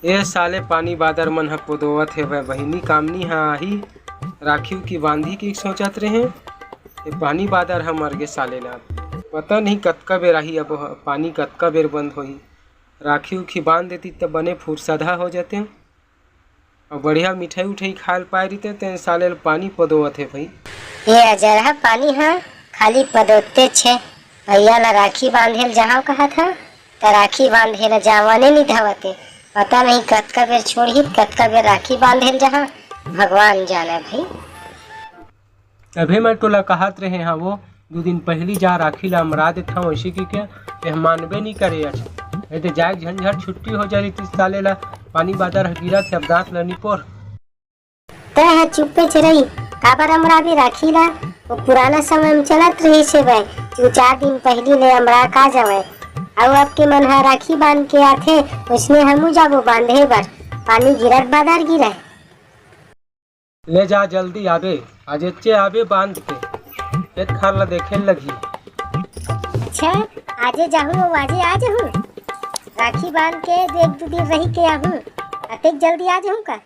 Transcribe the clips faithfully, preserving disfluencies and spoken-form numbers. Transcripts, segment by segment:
ए साले पानी बादर मन ह पोदोवत हेवय, बहिनी कामनी ह आही, राखी उखी बांधी के सोचत रहे। ए पानी बादर ह मर गे साले ला, पता नहीं कतका बेर आही, अब पानी कतका बेर बंद होही। राखी उखी बांध देती त बने फुरसदहा हो जाते, अउ बढ़िया मिठाई उठाई खाए ल पाए रहिते, तेन साले ल पानी पोदोवत हे भाई। ये अजरहा पानी ह खाली पदोते छे। भैया ला राखी बांधे ल जाहव कहत ह, त राखी बांधे ला जावने नी धवते। पता नहीं कतका बेर छोड़ही, कतका बेर राखी बांधे ल जाहा, भगवान जाने भाई। तभे मैं तोला कहत रहे हव, वो दू दिन पहिली जा राखी ला अमरा देथव, ऐसे कि क्या, ये मानबे नी करे। अच्छा, ये तो जाए झंझट छुट्टी हो जा रही, तीस साले ला पानी बादर ह गिरत हे, अब दांत ला निपोर। तैं ह चुप्पे च रही, काबर अमराबे राखी ला? वो पुराना समय में चलत रहिस हे बे, दू चार दिन पहिली ले अमरा का जावय। अउ अब के मन ह राखी बांध के आथे, उसने हमू जाबो बांधे बर, पानी गिरत बादर गिरय। ले जा जल्दी आबे, आज एच्चे आबे बांध के, खेत खार ला देखे लगही। अच्छा, आजे जाहूं अउ आजे आ जाहूं? राखी बांध के एक दू दिन रही के आहूं, अतेक जल्दी आ जाहूं का?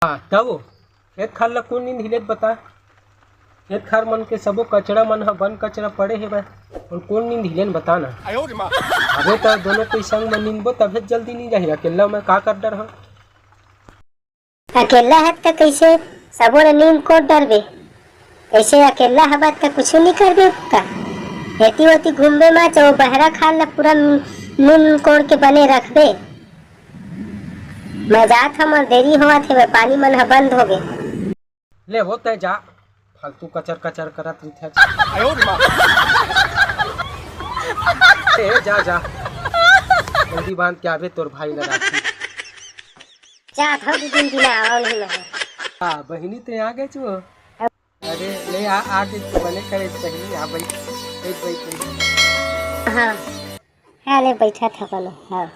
हाँ, तब वो खेत खार ला कोन नींद हिलेत बता? खेत खार मन के सबो कचरा मन ह बन कचरा पड़े हे बे, अउ कोन नींद हिलेन बता ना? अबे त दोनों कोई संग में नींदबो तभे जल्दी नी जाही, अकेला मैं का कर डर हूँ? अकेला हत त कइसे सबो ल नींद कोड़ डरबे? कइसे अकेला हबत त कुछु नी करबे का? एती ओती घूमबे मत, ओ बहरा खार ल पूरा नींद कोड़ के बने रखबे। मैं जात हंव, मोर देरी होवत हे, पानी मन ह बंद होगे। ले वो तय जा, फालतू कचर कचर करत रहिथे। ए, जा, जा। जल्दी बांध के आबे तोर भाई ला राखी। जा, धर दू दिन बिना आवव नहीं मैं। हाँ, बहिनी ते आ गे छो। अरे, ले आ, आ गे छो, बने करे बहिनी, आ बैठ, बैठ, बैठ, बैठ। हाँ, हाँ, ले बैठा था बने, हाँ।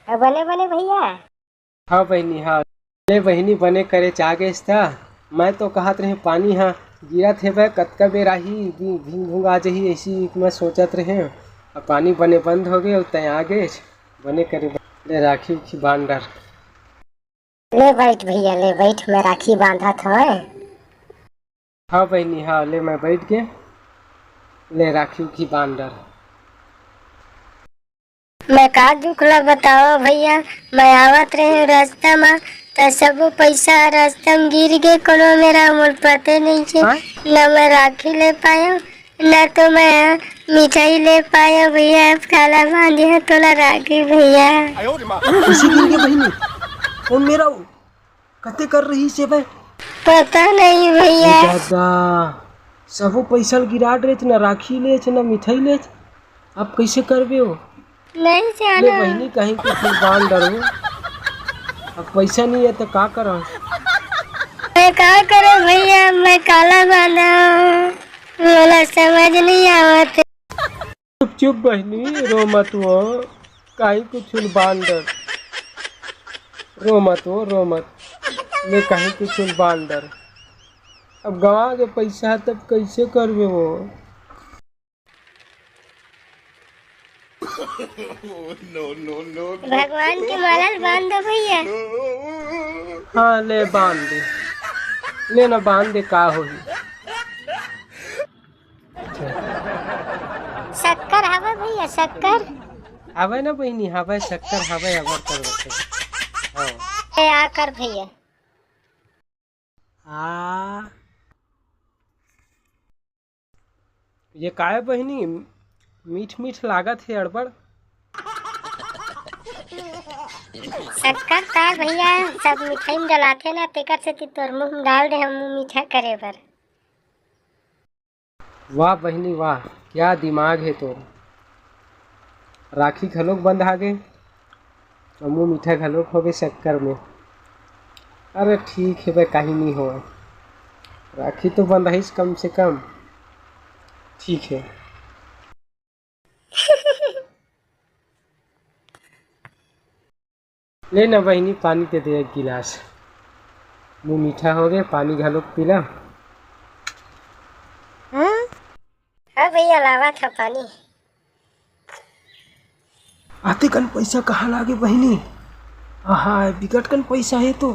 अब बने, बने भैया। हाँ बहिनी, हाँ। ले बहिनी, बने करे च आ गेस त। मैं तो कहत रहे पानी ह गिरत हेवय, कतका बेर आही, भी-, भींग भूंग आ जाही, ऐसी मैं सोचत रहे। अब पानी बने बंद हो गए, तय आ गेस, बने करे ब-, ले राखी उखी बांध डर। ले बैठ भैया, ले बैठ, मैं राखी बांधत हवं। हाँ बहिनी, हाँ, ले मैं बैठ के, ले राखी उखी बांध डर। मैं का दुख ला बतावं भैया, मैं आवत रहेंव रास्ता म, त सबो पइसा रास्ता म गिर गे कोनो मेरा, मोर पते नइ हे, हाँ? न मैं राखी ले पायेंव, न तो मैं मिठाई ले पायेंव भैया, अब काला बांधे हंव तोला राखी भैया। कइसे गिर गे बहिनी? कोन मेरा वो? कते कर रहिस हे बे? पता नहीं भैया। ए दादा, सबो पइसा ल गिरा डरेच, न राखी लेच, न मिठाई लेच। अब कइसे करबे वो? नहीं ले जाना। बहिनी, कहीं कुछ बांध डर वो। अब पइसा नहीं हे त का करंव? मैं का करंव भैया, मैं काला बांधंव, मोला समझ नहीं आवत। चुप चुप बहिनी, रो मत वो, काहीं कुछु ल बांध डर। रो मत वो, रो मत। ले काहीं कुछु ल बांध डर। अब गंवा गे पइसा तब कइसे करबे वो? भगवान के माला ल बांध दो भैया। हाँ, ले बांध दे। ले ना बांध दे, का होही? शक्कर हवय भैया, शक्कर? हवय ना बहिनी, हवय, शक्कर हवय, अबर कर बटे। हाँ। ए, आ कर भैया। आ। ये काय बहिनी, मीठ मीठ लागत हे अड़बड़। शक्कर काय भैया, सब मिठाई में डलाथे ना, तेकर सेती तोर मुंह में डाल दे हम मुंह मीठा करे बर। वाह बहिनी वाह, क्या दिमाग हे तोर। राखी घलोक बंधागे, अउ मुंह मीठा घलोक होगे शक्कर में। अरे ठीक हे बे, काहीं नी होवय, राखी तो बंधाइस कम से कम। ठीक हे। ले ना बहिनी, पानी दे दे एक गिलास। मुंह मीठा होगे, पानी घलोक पी ला। हाँ? हाँ भैया, लावत हंव पानी। अतेकन पइसा कहाँ लागे बहिनी? आहा, बिकट कन पइसा हे तो।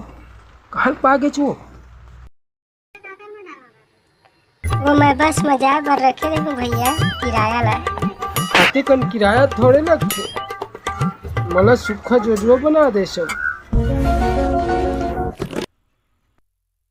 कहाँ पा गेच वो? वो मैं बस में जाए बर रखे रेहेंव भैया, किराया ला। अतेकन किराया थोड़े लगथे, मोला सुक्खा जोजवा बना दे सब।